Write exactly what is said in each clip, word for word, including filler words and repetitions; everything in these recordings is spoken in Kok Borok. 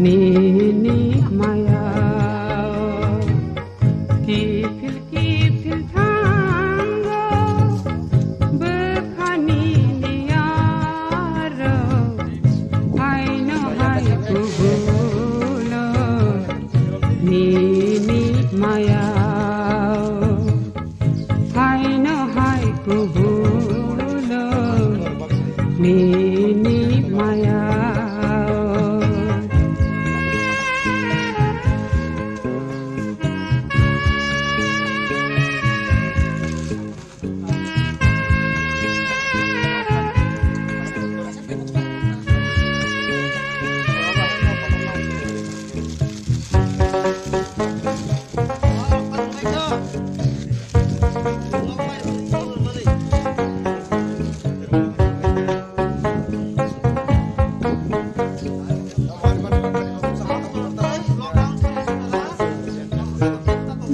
Nini maya kiphil kiphil thango, bwkhani niyaro haino hai kubulo nini maya. Haino hai kubulo nini maya.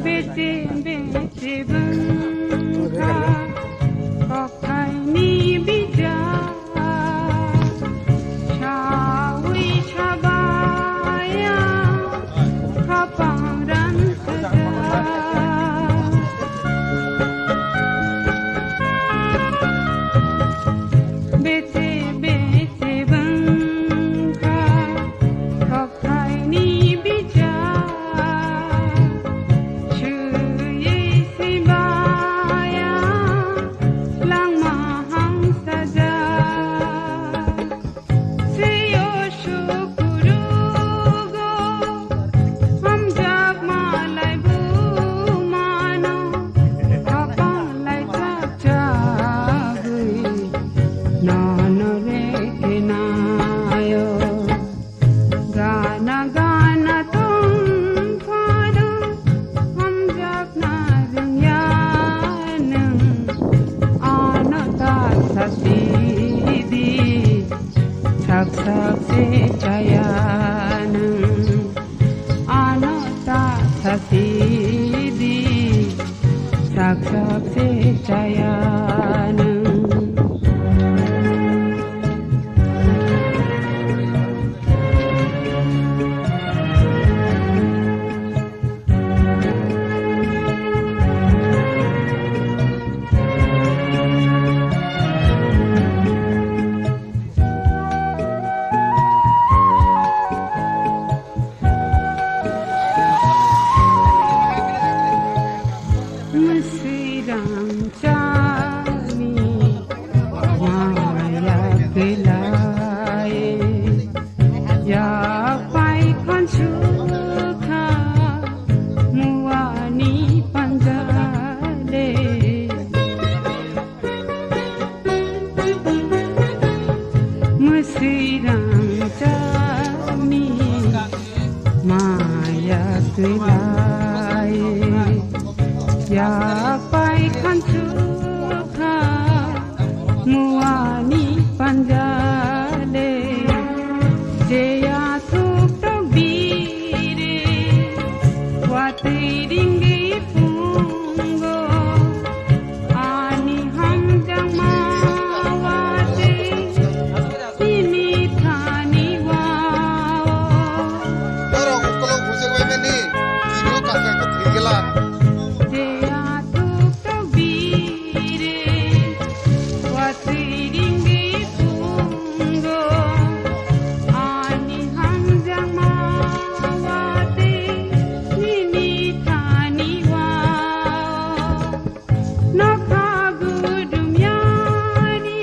Bete bete bwngkha kokthai ni bijap. Sawi sabaya khapang ran sajak. Bete bete bwngkha kokthai ni bijap. Swiwi sibaya langma hangsajak. Seiyo sukurugo hamjakma laibu mano, khapang lai chak chagwi nono rekhenayo. Gana gana tongphano hamjakna rwngya nwng, ano ta sasidi. Sak sak se chaya nwng, ano ta sasidi. Sak sak se chaya nwng. Mwswi rang chani maya kwlai. Yak pai khan sukha muani panjale. Mwswi rang chani maya kwlai. Yak pai khan sukha muani panjale, je athuk tok bire, watwi ringwi pungo, ani hamjakma watwi. Simi thani wao. Norok ukolok bujak bai mani, tini o kaisa kathwi gela. Je athuk tok bire, watwi ringwi pungo, ani hamjakma watwi, nini thani wao. Nokha gudum yani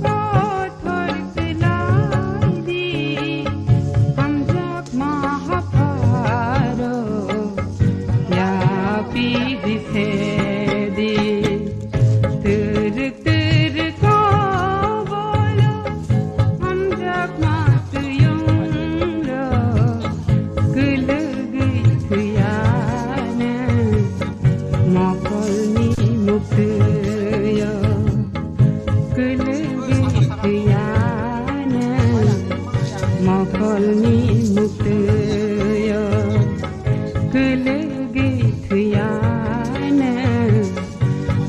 kothor kwlai di, hamjakma hapharo yapi di se di. Twrwk twrwk kobolo hamjakma twiyunglo kwlwgwi thwiyano. Mokolni muktwio kwlwgwi thwiyano, mokolni muktwio kwlwgwi thwiyano,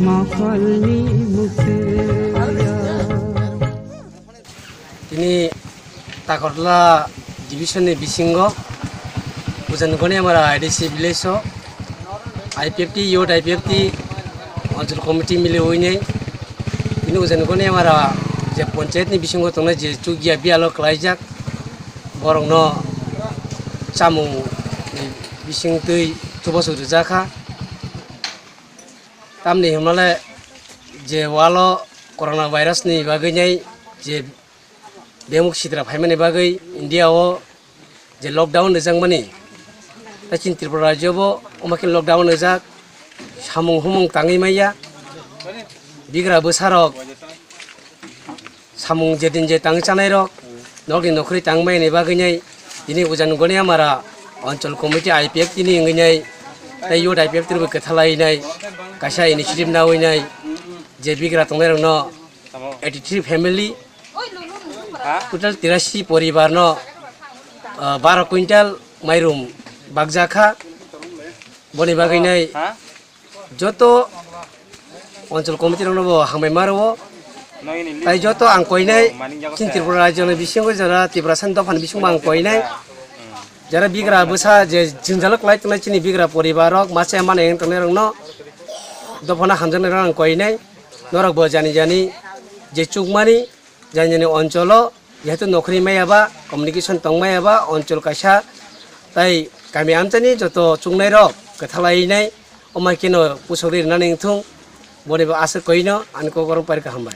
mokolni muktwio. Tini Takarla Division ni bisingo Ujan Goniamara I D C village o I P F T, Youth I P F T, Anchal Committee mili winai. Ini Ujan Goniamara je panchayat ni bisingo tongnai je chukya bialo klaijak, borokno chamung ni bising twi chubachu rijak kha. Tamni hwnmale je walo corona virus ni bagwi nai je bemuk sitra phaimani bagwi India o je lockdown rijakmani, tei chini Tripura rajyo bo omo khe lockdown rijak, samung humung tangwi maya, bigra bwsarok samung je din je tang chanai rok, nokni nokhri tang maya ni bagwi nai, tini Ujan Goniamara Anchal Committee I P F T ni wngwi nai, tei Youth I P F T rok bo kwthalai nai, kaisa initiative nawi nai, je bigra tongnai rokno eighty three family, total tirasi poribar no, ah, baro quintal mairum bakjakha. Boni bagwi nai joto Anchal Committee rokno bo hambai ma rwo. Tai joto ang koinai, chini Tripura rajyo ni bisingo jara Tiprasa ni dopha ni bisingo ang koinai. Jara bigra bwsa je jwngjalo kwlai tongnai chini bigra poribar rok masa mane wng tongnai rokno dophano hamjaknai rok ang koinai. Norok bo jani jani je chukmani jani jani Anchal o jehetu nokhri maya ba, communication tong maya ba, Anchal kaisa tai kami amchani joto chuknai rok kwthalai nai, omai keno pusok ri rwnani wngthung, boni bo aswk koino ani kok oro pari kaham bai.